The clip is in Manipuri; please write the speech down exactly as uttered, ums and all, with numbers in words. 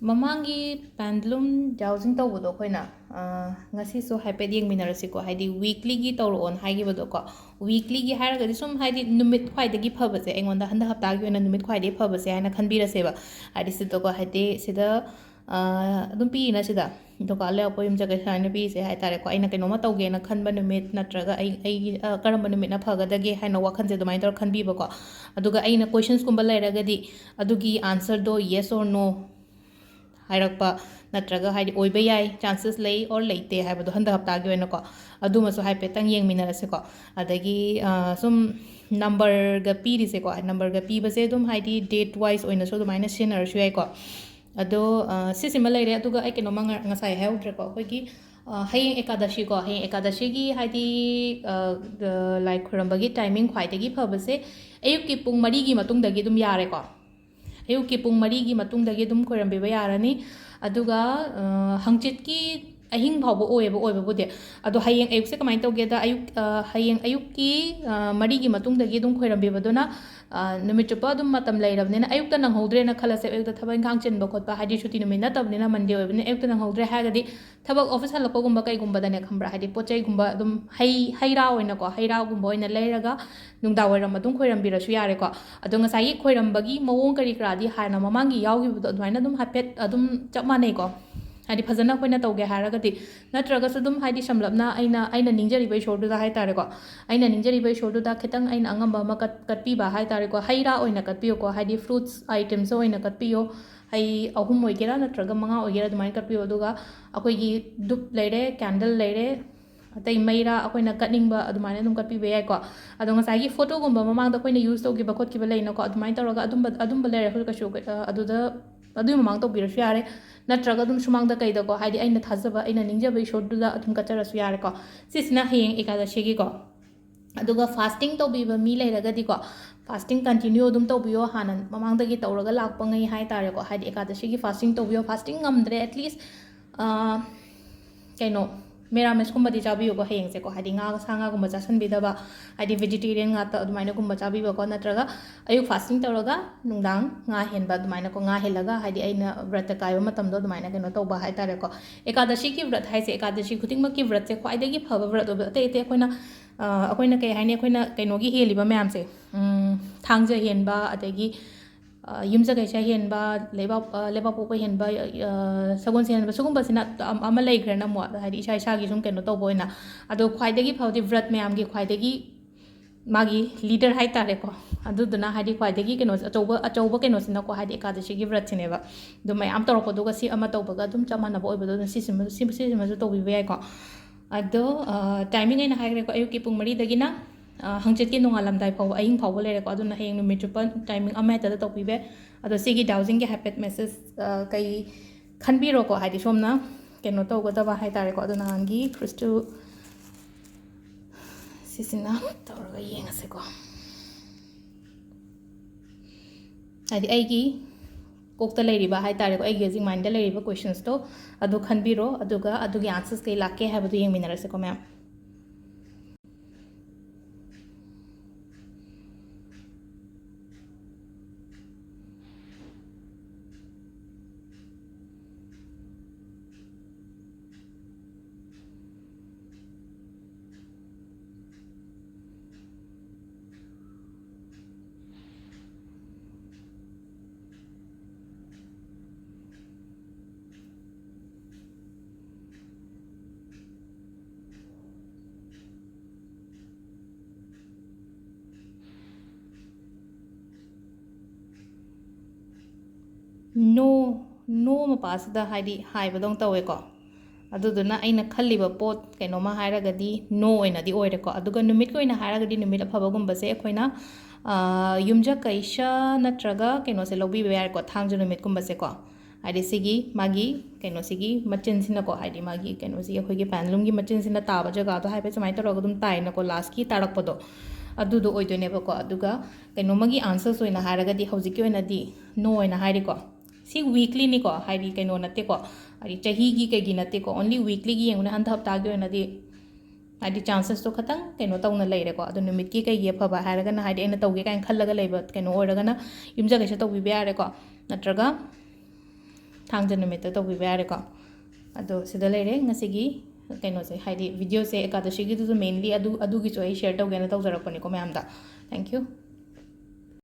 ꯃꯃꯥꯡꯒꯤ ꯄꯦꯟꯗꯨꯂꯝ ꯗꯥꯎꯖꯤꯡ ꯇꯧꯕꯗꯣ ꯑꯩꯈꯣꯏꯅ, ꯑ, ꯉꯁꯤꯁꯨ ꯍꯥꯏꯐꯦꯠ ꯌꯦꯡꯃꯤꯟꯅꯔꯁꯤꯀꯣ꯫ ꯍꯥꯏꯗꯤ ꯋꯤꯛꯂꯤꯒꯤ ꯇꯧꯔꯛꯑꯣꯅ ꯍꯥꯏꯈꯤꯕꯗꯣꯀꯣ꯫ ꯋꯤꯛꯂꯤꯒꯤ ꯍꯥꯏꯔꯒꯗꯤ ꯁꯨꯝ ꯍꯥꯏꯗꯤ ꯅꯨꯃꯤꯠ ꯈ꯭ꯋꯥꯏꯗꯒꯤ ꯐꯕꯁꯦ, ꯑꯩꯉꯣꯟꯗ ꯍꯟꯗꯛ ꯍꯞꯇꯥꯒꯤ ꯑꯣꯏꯅ ꯅꯨꯃꯤꯠ ꯈ꯭ꯋꯥꯏꯗꯒꯤ ꯐꯕꯁꯦ ꯍꯥꯏꯅ ꯈꯟꯕꯤꯔꯁꯦꯕ꯫ ꯍꯥꯏꯗꯤ ꯁꯤꯗꯀꯣ, ꯍꯥꯏꯗꯤ ꯁꯤꯗ, ꯑ, ꯑꯗꯨꯝ ꯄꯤꯔꯤꯅ ꯁꯤꯗ꯫ ꯗꯨꯀꯥꯟ ꯂꯩꯔꯛꯄ ꯌꯨꯝꯖꯀꯩꯁ ꯍꯥꯏꯅ ꯄꯤꯔꯤꯁꯦ ꯍꯥꯏ ꯇꯥꯔꯦꯀꯣ꯫ ꯑꯩꯅ ꯀꯩꯅꯣꯝꯃ ꯇꯧꯒꯦꯅ ꯈꯟꯕ ꯅꯨꯃꯤꯠ ꯅꯠꯇ꯭ꯔꯒ ꯑꯩ, ꯑꯩꯒꯤ, ꯑ, ꯀꯔꯝꯕ ꯅꯨꯃꯤꯠꯅ ꯐꯒꯗꯒꯦ ꯍꯥꯏꯅ ꯋꯥꯈꯜꯁꯦ ꯑꯗꯨꯃꯥꯏꯅ ꯇꯧꯔ ꯈꯟꯕꯤꯕꯀꯣ꯫ ꯑꯗꯨꯒ ꯑꯩꯅ ꯀꯣꯏꯁꯟꯁꯀꯨꯝꯕ ꯂꯩꯔꯒꯗꯤ ꯑꯗꯨꯒꯤ ꯑꯟꯁꯔꯗꯣ yes or no ꯍꯥꯏꯔꯛꯄ, ꯅꯠꯇ꯭ꯔꯒ ꯍꯥꯏꯗꯤ ꯑꯣꯏꯕ ꯌꯥꯏ, ꯆꯥꯟꯁꯦꯁ ꯂꯩ or ꯂꯩꯇꯦ ꯍꯥꯏꯕꯗꯣ ꯍꯟꯗꯛ ꯍꯞꯇꯥꯒꯤ ꯑꯣꯏꯅꯀꯣ꯫ ꯑꯗꯨꯃꯁꯨ ꯍꯥꯏꯐꯦꯠꯇꯪ ꯌꯦꯡꯃꯤꯟꯅꯔꯁꯤꯀꯣ꯫ ꯑꯗꯒꯤ, ꯑ, ꯁꯨꯝ ꯅꯝꯕꯔꯒ ꯄꯤꯔꯤꯁꯦꯀꯣ, ꯅꯝꯕꯔꯒ ꯄꯤꯕꯁꯦ ꯑꯗꯨꯝ ꯍꯥꯏꯗꯤ date wise ꯑꯣꯏꯅꯁꯨ ꯑꯗꯨꯃꯥꯏꯅ ꯁꯤꯖꯤꯟꯅꯔꯁꯨ ꯌꯥꯏꯀꯣ꯫ ꯑꯗꯣ, ꯑ, ꯁꯤꯁꯤꯃ ꯂꯩꯔꯦ꯫ ꯑꯗꯨꯒ ꯑꯩ ꯀꯩꯅꯣꯝꯃ ꯉ-, ꯉꯁꯥꯏ ꯍꯥꯏꯍꯧꯗ꯭ꯔꯦꯀꯣ꯫ ꯑꯩꯈꯣꯏꯒꯤ, ꯑ, ꯍꯌꯦꯡ ꯑꯦꯀꯥꯗꯁꯤꯀꯣ, ꯍꯌꯦꯡ ꯑꯦꯀꯥꯗꯁꯤꯒꯤ ꯍꯥꯏꯗꯤ, ꯑ, ꯑ, ꯂꯥꯏ ꯈꯣꯏꯔꯝꯕꯒꯤ ꯇꯥꯏꯃꯤꯡ ꯈ꯭ꯋꯥꯏꯗꯒꯤ ꯐꯕꯁꯦ ꯑꯌꯨꯛꯀꯤ ꯄꯨꯡ ꯃꯔꯤꯒꯤ ꯃꯇꯨꯡꯗꯒꯤ ꯑꯗꯨꯝ ꯌꯥꯔꯦꯀꯣ꯫ ꯑꯌꯨꯛꯀꯤ ꯄꯨꯡ ꯃꯔꯤꯒꯤ ꯃꯇꯨꯡꯗꯒꯤ ꯑꯗꯨꯝ ꯈꯣꯏꯔꯝꯕꯤꯕ ꯌꯥꯔꯅꯤ꯫ ꯑꯗꯨꯒ, ꯑ, ꯍꯪꯆꯤꯠꯀꯤ ꯑꯍꯤꯡ ꯐꯥꯎꯕ ꯑꯣꯏꯌꯦꯕ, ꯑꯣꯏꯕꯕꯨꯗꯤ꯫ ꯑꯗꯣ ꯍꯌꯦꯡ ꯑꯌꯨꯛꯁꯦ ꯀꯃꯥꯏꯅ ꯇꯧꯒꯦꯗ, ꯑꯌꯨꯛ, ꯑ, ꯍꯌꯦꯡ ꯑꯌꯨꯛꯀꯤ, ꯑ, ꯃꯔꯤꯒꯤ ꯃꯇꯨꯡꯗꯒꯤ ꯑꯗꯨꯝ ꯈꯣꯏꯔꯝꯕꯤꯕꯗꯨꯅ, ꯑ, ꯅꯨꯃꯤꯠ ꯆꯨꯞꯄ ꯑꯗꯨꯝ ꯃꯇꯝ ꯂꯩꯔꯕꯅꯤꯅ, ꯑꯌꯨꯛꯇ ꯅꯪꯍꯧꯗ꯭ꯔꯦꯅ ꯈꯜꯂꯁꯦ, ꯑꯌꯨꯛꯇ ꯊꯕꯛ ꯏꯪꯈꯥꯡ ꯆꯤꯟꯕ ꯈꯣꯠꯄ, ꯍꯥꯏꯗꯤ ꯁꯨꯇꯤ ꯅꯨꯃꯤꯠ ꯅꯠꯇꯕꯅꯤꯅ, ꯃꯟꯗꯦ ꯑꯣꯏꯕꯅꯤꯅ ꯑꯌꯨꯛꯇ ꯅꯪꯍꯧꯗ꯭ꯔꯦ ꯍꯥꯏꯔꯒꯗꯤ, ꯊꯕꯛ ꯑꯣꯐꯤꯁ ꯍꯜꯂꯛꯄꯒꯨꯝꯕ ꯀꯩꯒꯨꯝꯕꯗꯅꯦ, ꯈꯪꯕ꯭ꯔꯥ, ꯍꯥꯏꯗꯤ ꯄꯣꯠ ꯆꯩꯒꯨꯝꯕ ꯑꯗꯨꯝ ꯍꯩ, ꯍꯩ ꯔꯥ ꯑꯣꯏꯅꯀꯣ, ꯍꯩ ꯔꯥꯒꯨꯝꯕ ꯑꯣꯏꯅ ꯂꯩꯔꯒ ꯅꯨꯡꯗꯥꯡ ꯋꯥꯏꯔꯝ ꯑꯗꯨꯝ ꯈꯣꯏꯔꯝꯕꯤꯔꯁꯨ ꯌꯥꯔꯦꯀꯣ꯫ ꯑꯗꯣ ꯉꯁꯥꯏꯒꯤ ꯈꯣꯏꯔꯝꯕꯒꯤ ꯃꯑꯣꯡ ꯀꯔꯤ ꯀꯔꯥꯗꯤ ꯍꯥꯟꯅ ꯃꯃꯥꯡꯒꯤ ꯌꯥꯎꯈꯤꯕꯗꯣ ꯑꯗꯨꯃꯥꯏꯅ ꯑꯗꯨꯝ ꯍꯥꯏꯐꯦꯠ ꯑꯗꯨꯝ ꯆꯞ ꯃꯥꯟꯅꯩꯀꯣ꯫ ꯍꯥꯏꯗꯤ ꯐꯖꯅ ꯑꯩꯈꯣꯏꯅ ꯇꯧꯒꯦ ꯍꯥꯏꯔꯒꯗꯤ, ꯅꯠꯇ꯭ꯔꯒꯁꯨ ꯑꯗꯨꯝ ꯍꯥꯏꯗꯤ ꯁꯝꯂꯞꯅ ꯑꯩꯅ, ꯑꯩꯅ ꯅꯤꯡꯖꯔꯤꯕ ꯏꯁꯣꯔꯗꯨꯗ ꯍꯥꯏ ꯇꯥꯔꯦꯀꯣ, ꯑꯩꯅ ꯅꯤꯡꯖꯔꯤꯕ ꯏꯁꯣꯔꯗꯨꯗ ꯈꯤꯇꯪ ꯑꯩꯅ ꯑꯉꯝꯕ ꯑꯃ ꯀꯠ-, ꯀꯠꯄꯤꯕ ꯍꯥꯏ ꯇꯥꯔꯦꯀꯣ, ꯍꯩ ꯔꯥ ꯑꯣꯏꯅ ꯀꯠꯄꯤꯌꯨꯀꯣ, ꯍꯥꯏꯗꯤ ꯐ꯭ꯔꯨꯠꯁ ꯑꯥꯏꯇꯦꯝꯁ ꯑꯣꯏꯅ ꯀꯠꯄꯤꯌꯣ, ꯍꯩ ꯑꯍꯨꯝ ꯑꯣꯏꯒꯦꯔꯥ ꯅꯠꯇ꯭ꯔꯒ ꯃꯉꯥ ꯑꯣꯏꯒꯦꯔꯥ ꯑꯗꯨꯃꯥꯏꯅ ꯀꯠꯄꯤꯌꯣ꯫ ꯑꯗꯨꯒ ꯑꯩꯈꯣꯏꯒꯤ ꯙꯨꯞ ꯂꯩꯔꯦ, ꯀꯦꯟꯗꯜ ꯂꯩꯔꯦ, ꯑꯇꯩ ꯃꯩꯔꯥ ꯑꯩꯈꯣꯏꯅ ꯀꯠꯅꯤꯡꯕ ꯑꯗꯨꯃꯥꯏꯅ ꯑꯗꯨꯝ ꯀꯠꯄꯤꯕ ꯌꯥꯏꯀꯣ꯫ ꯑꯗꯣ ꯉꯁꯥꯏꯒꯤ ꯐꯣꯇꯣꯒꯨꯝꯕ ꯃꯃꯥꯡꯗ ꯑꯩꯈꯣꯏꯅ ꯌꯨꯁ ꯇꯧꯈꯤꯕ ꯈꯣꯠꯈꯤꯕ ꯂꯩꯅꯀꯣ, ꯑꯗꯨꯃꯥꯏꯅ ꯇꯧꯔꯒ ꯑꯗꯨꯝꯕ, ꯑꯗꯨꯝꯕ ꯂꯩꯔꯁꯨ ꯀꯩꯁꯨ, ꯑ, ꯑꯗꯨꯗ, ꯑꯗꯨꯒꯤ ꯃꯃꯥꯡ ꯇꯧꯕꯤꯔꯁꯨ ꯌꯥꯔꯦ꯫ ꯅꯠꯇ꯭ꯔꯒ ꯑꯗꯨꯝ ꯁꯨꯃꯥꯡꯗ ꯀꯩꯗꯀꯣ, ꯍꯥꯏꯗꯤ ꯑꯩꯅ ꯊꯥꯖꯕ, ꯑꯩꯅ ꯅꯤꯡꯖꯕ ꯏꯁꯣꯔꯗꯨꯗ ꯑꯗꯨꯝ ꯀꯠꯆꯔꯁꯨ ꯌꯥꯔꯦꯀꯣ꯫ ꯁꯤꯁꯤꯅ ꯍꯌꯦꯡ ꯑꯦꯀꯥꯗꯁꯤꯒꯤꯀꯣ꯫ ꯑꯗꯨꯒ ꯐꯥꯁꯇꯤꯡ ꯇꯧꯕꯤꯕ ꯃꯤ ꯂꯩꯔꯒꯗꯤꯀꯣ, ꯐꯥꯁꯇꯤꯡ ꯀꯟꯇꯤꯅ꯭ꯌꯨ ꯑꯗꯨꯝ ꯇꯧꯕꯤꯌꯣ, ꯍꯥꯟꯅ ꯃꯃꯥꯡꯗꯒꯤ ꯇꯧꯔꯒ ꯂꯥꯛꯄꯉꯩ ꯍꯥꯏ ꯇꯥꯔꯦꯀꯣ꯫ ꯍꯥꯏꯗꯤ ꯑꯦꯀꯥꯗꯁꯤꯒꯤ ꯐꯥꯁꯇꯤꯡ ꯇꯧꯕꯤꯌꯣ, ꯐꯥꯁꯇꯤꯡ ꯉꯝꯗ꯭ꯔꯦ, ꯑꯦꯠꯂꯤꯁ, ꯑ, ꯀꯩꯅꯣ, ꯃꯦꯔꯥꯃꯦꯁꯀꯨꯝꯕꯗꯤ ꯆꯥꯕꯤꯌꯨꯀꯣ ꯍꯌꯦꯡꯁꯦꯀꯣ, ꯍꯥꯏꯗꯤ ꯉꯥ, ꯁꯥ ꯉꯥꯒꯨꯝꯕ ꯆꯥꯁꯟꯕꯤꯗꯕ, ꯍꯥꯏꯗꯤ vegetarian ꯉꯥꯛꯇ ꯑꯗꯨꯃꯥꯏꯅꯒꯨꯝꯕ ꯆꯥꯕꯤꯕꯀꯣ, ꯅꯠꯇ꯭ꯔꯒ ꯑꯌꯨꯛ fasting ꯇꯧꯔꯒ ꯅꯨꯡꯗꯥꯡ ꯉꯥ ꯍꯦꯟꯕ ꯑꯗꯨꯃꯥꯏꯅꯀꯣ, ꯉꯥ ꯍꯦꯜꯂꯒ ꯍꯥꯏꯗꯤ ꯑꯩꯅ ꯕ꯭ꯔꯠꯇ ꯀꯥꯏꯕ ꯃꯇꯝꯗꯣ ꯑꯗꯨꯃꯥꯏꯅ ꯀꯩꯅꯣ ꯇꯧꯕ ꯍꯥꯏꯇꯥꯔꯦꯀꯣ꯫ ꯑꯦꯀꯥꯗꯁꯤꯒꯤ ꯕ꯭ꯔꯠ ꯍꯥꯏꯁꯦ, ꯑꯦꯀꯥꯗꯁꯤ ꯈꯨꯗꯤꯡꯃꯛꯀꯤ ꯕ꯭ꯔꯠꯁꯦ ꯈ꯭ꯋꯥꯏꯗꯒꯤ ꯐꯕ ꯕ꯭ꯔꯠ ꯑꯣꯏꯕ, ꯑꯇꯩ ꯑꯇꯩ ꯑꯩꯈꯣꯏꯅ, ꯑ, ꯑꯩꯈꯣꯏꯅ ꯀꯩ ꯍꯥꯏꯅꯤ, ꯑꯩꯈꯣꯏꯅ ꯀꯩꯅꯣꯒꯤ ꯍꯦꯜꯂꯤꯕ ꯃꯌꯥꯝꯁꯦ, ꯎꯝ, ꯊꯥꯡꯖ ꯍꯦꯟꯕ, ꯑꯗꯒꯤ ꯑ, ꯌꯨꯝꯖꯀꯩꯁ ꯍꯦꯟꯕ, ꯂꯩꯕꯥꯛ-, ꯑ, ꯂꯩꯕꯥꯛꯄꯣꯛꯄ ꯍꯦꯟꯕ, ꯑ, ꯁꯒꯣꯜꯁꯦꯟ ꯍꯦꯟꯕ, ꯁꯤꯒꯨꯝꯕꯁꯤꯅ ꯑꯝ-, ꯑꯃ ꯂꯩꯈ꯭ꯔꯦꯅ ꯑꯃꯨꯛ, ꯍꯥꯏꯗꯤ ꯏꯁꯥ ꯏꯁꯥꯒꯤ ꯁꯨꯝ ꯀꯩꯅꯣ ꯇꯧꯕ ꯑꯣꯏꯅ꯫ ꯑꯗꯣ ꯈ꯭ꯋꯥꯏꯗꯒꯤ ꯐꯕꯗꯤ ꯕ꯭ꯔꯠ ꯃꯌꯥꯝꯒꯤ ꯈ꯭ꯋꯥꯏꯗꯒꯤ ꯃꯥꯒꯤ leader ꯍꯥꯏꯇꯥꯔꯦꯀꯣ, ꯑꯗꯨꯗꯨꯅ ꯍꯥꯏꯗꯤ ꯈ꯭ꯋꯥꯏꯗꯒꯤ ꯀꯩꯅꯣ ꯑꯆꯧꯕ, ꯑꯆꯧꯕ ꯀꯩꯅꯣꯁꯤꯅꯀꯣ, ꯍꯥꯏꯗꯤ ꯑꯦꯀꯥꯗꯁꯤꯒꯤ ꯕ꯭ꯔꯠꯁꯤꯅꯦꯕ꯫ ꯑꯗꯨ ꯃꯌꯥꯝ ꯇꯧꯔꯛꯄꯗꯨꯒ ꯁꯤ ꯑꯃ ꯇꯧꯕꯒ ꯑꯗꯨꯝ ꯆꯞ ꯃꯥꯟꯅꯕ ꯑꯣꯏꯕꯗꯣ, ꯑꯗꯨꯅ ꯁꯤꯁꯤꯃ-, ꯁꯤ-, ꯁꯤꯁꯤꯃꯁꯨ ꯇꯧꯕꯤꯕ ꯌꯥꯏꯀꯣ꯫ ꯑꯗꯣ, ꯑ, timing ꯑꯩꯅ ꯍꯥꯏꯈ꯭ꯔꯦꯀꯣ, ꯑꯌꯨꯛꯀꯤ ꯄꯨꯡ ꯃꯔꯤꯗꯒꯤꯅ, ꯑ, ꯍꯪꯆꯤꯠꯀꯤ ꯅꯣꯡꯉꯥꯜꯂꯝꯗꯥꯏ ꯐꯥꯎꯕ, ꯑꯍꯤꯡ ꯐꯥꯎꯕ ꯂꯩꯔꯦꯀꯣ꯫ ꯑꯗꯨꯅ ꯍꯌꯦꯡ ꯅꯨꯃꯤꯠ ꯆꯨꯞꯄ timing ꯑꯃꯍꯦꯛꯇꯗ ꯇꯧꯕꯤꯕ ꯌꯥꯏ꯫ ꯑꯗꯣ ꯁꯤꯒꯤ dowsing ꯒꯤ ꯍꯥꯏꯐꯦꯠ message, ꯑ, ꯀꯩ ꯈꯟꯕꯤꯔꯣꯀꯣ, ꯍꯥꯏꯗꯤ ꯁꯣꯝꯅ ꯀꯩꯅꯣ ꯇꯧꯒꯗꯕ ꯍꯥꯏꯇꯥꯔꯦꯀꯣ꯫ ꯑꯗꯣ ꯅꯍꯥꯟꯒꯤ crystal ꯁꯤꯁꯤꯅ ꯇꯧꯔꯒ ꯌꯦꯡꯉꯁꯦꯀꯣ꯫ ꯍꯥꯏꯗꯤ ꯑꯩꯒꯤ ꯀꯣꯛꯇ ꯂꯩꯔꯤꯕ ꯍꯥꯏꯇꯥꯔꯦꯀꯣ, ꯑꯩꯒꯤ ꯍꯧꯖꯤꯛ mind ꯗ ꯂꯩꯔꯤꯕ questions ꯇꯣ ꯑꯗꯨ ꯈꯟꯕꯤꯔꯣ, ꯑꯗꯨꯒ ꯑꯗꯨꯒꯤ answers ꯀꯩ ꯂꯥꯛꯀꯦ ꯍꯥꯏꯕꯗꯨ ꯌꯦꯡꯃꯤꯟꯅꯔꯁꯤꯀꯣ, ꯃꯌꯥꯝ꯫ No, no ꯃꯄꯥꯁꯤꯗ ꯍꯥꯏꯗꯤ ꯍꯥꯏꯕꯗꯧ ꯇꯧꯋꯦꯀꯣ꯫ ꯑꯗꯨꯗꯨꯅ ꯑꯩꯅ ꯈꯜꯂꯤꯕ ꯄꯣꯠ ꯀꯩꯅꯣꯝꯃ ꯍꯥꯏꯔꯒꯗꯤ no ꯑꯣꯏꯅꯗꯤ ꯑꯣꯏꯔꯦꯀꯣ꯫ ꯑꯗꯨꯒ ꯅꯨꯃꯤꯠꯀꯤ ꯑꯣꯏꯅ ꯍꯥꯏꯔꯒꯗꯤ ꯅꯨꯃꯤꯠ ꯑꯐꯕꯒꯨꯝꯕꯁꯦ ꯑꯩꯈꯣꯏꯅ, ꯑ, ꯌꯨꯝꯖꯀꯩꯁ ꯅꯠꯇ꯭ꯔꯒ ꯀꯩꯅꯣꯁꯦ ꯂꯧꯕꯤꯕ ꯌꯥꯔꯦꯀꯣ, ꯊꯥꯡꯖ ꯅꯨꯃꯤꯠꯀꯨꯝꯕꯁꯦꯀꯣ꯫ ꯍꯥꯏꯗꯤ ꯁꯤꯒꯤ ꯃꯥꯒꯤ ꯀꯩꯅꯣꯁꯤꯒꯤ ꯃꯆꯤꯟꯁꯤꯅꯀꯣ, ꯍꯥꯏꯗꯤ ꯃꯥꯒꯤ ꯀꯩꯅꯣꯁꯤꯒꯤ ꯑꯩꯈꯣꯏꯒꯤ pendulum ꯒꯤ ꯃꯆꯤꯟꯁꯤꯅ ꯇꯥꯕ ꯖꯒꯥꯗꯣ ꯍꯥꯏꯐꯦꯠ ꯁꯨꯃꯥꯏꯅ ꯇꯧꯔꯒ ꯑꯗꯨꯝ ꯇꯥꯏꯅꯀꯣ, last ꯀꯤ ꯇꯥꯔꯛꯄꯗꯣ ꯑꯗꯨꯗꯣ ꯑꯣꯏꯗꯣꯏꯅꯦꯕꯀꯣ꯫ ꯑꯗꯨꯒ ꯀꯩꯅꯣꯃꯒꯤ answers ꯑꯣꯏꯅ ꯍꯥꯏꯔꯒꯗꯤ ꯍꯧꯖꯤꯛꯀꯤ ꯑꯣꯏꯅꯗꯤ no ꯑꯣꯏꯅ ꯍꯥꯏꯔꯤꯀꯣ꯫ ꯁꯤ weekly ꯅꯤꯀꯣ, ꯍꯥꯏꯗꯤ ꯀꯩꯅꯣ ꯅꯠꯇꯦꯀꯣ, ꯍꯥꯏꯗꯤ ꯆꯍꯤꯒꯤ ꯀꯩꯒꯤ ꯅꯠꯇꯦꯀꯣ, only weeklyꯒꯤ ꯌꯦꯡꯕꯅꯦ꯫ ꯍꯟꯗꯛ ꯍꯞꯇꯥꯒꯤ ꯑꯣꯏꯅꯗꯤ ꯍꯥꯏꯗꯤ chances ꯇꯣ ꯈꯇꯪ ꯀꯩꯅꯣ ꯇꯧꯅ ꯂꯩꯔꯦꯀꯣ꯫ ꯑꯗꯣ ꯅꯨꯃꯤꯠꯀꯤ ꯀꯩꯒꯤ ꯑꯐꯕ ꯍꯥꯏꯔꯒꯅ, ꯍꯥꯏꯗꯤ ꯑꯩꯅ ꯇꯧꯒꯦ ꯀꯥꯏꯅ ꯈꯜꯂꯒ ꯂꯩꯕ ꯀꯩꯅꯣ ꯑꯣꯏꯔꯒꯅ ꯌꯨꯝꯖꯀꯩꯁ ꯇꯧꯕꯤꯕ ꯌꯥꯔꯦꯀꯣ, ꯅꯠꯇ꯭ꯔꯒ ꯊꯥꯡꯖ ꯅꯨꯃꯤꯠꯇ ꯇꯧꯕꯤꯕ ꯌꯥꯔꯦꯀꯣ꯫ ꯑꯗꯣ ꯁꯤꯗ ꯂꯩꯔꯦ ꯉꯁꯤꯒꯤ ꯀꯩꯅꯣꯁꯦ, ꯍꯥꯏꯗꯤ videoꯁꯦ ꯑꯦꯀꯥꯗꯁꯤꯒꯤꯗꯨꯁꯨ mainly ꯑꯗꯨ, ꯑꯗꯨꯒꯤꯁꯨ ꯑꯩ share ꯇꯧꯒꯦꯅ ꯇꯧꯖꯔꯛꯄꯅꯤꯀꯣ ꯃꯌꯥꯝꯗ꯫ Thank you꯫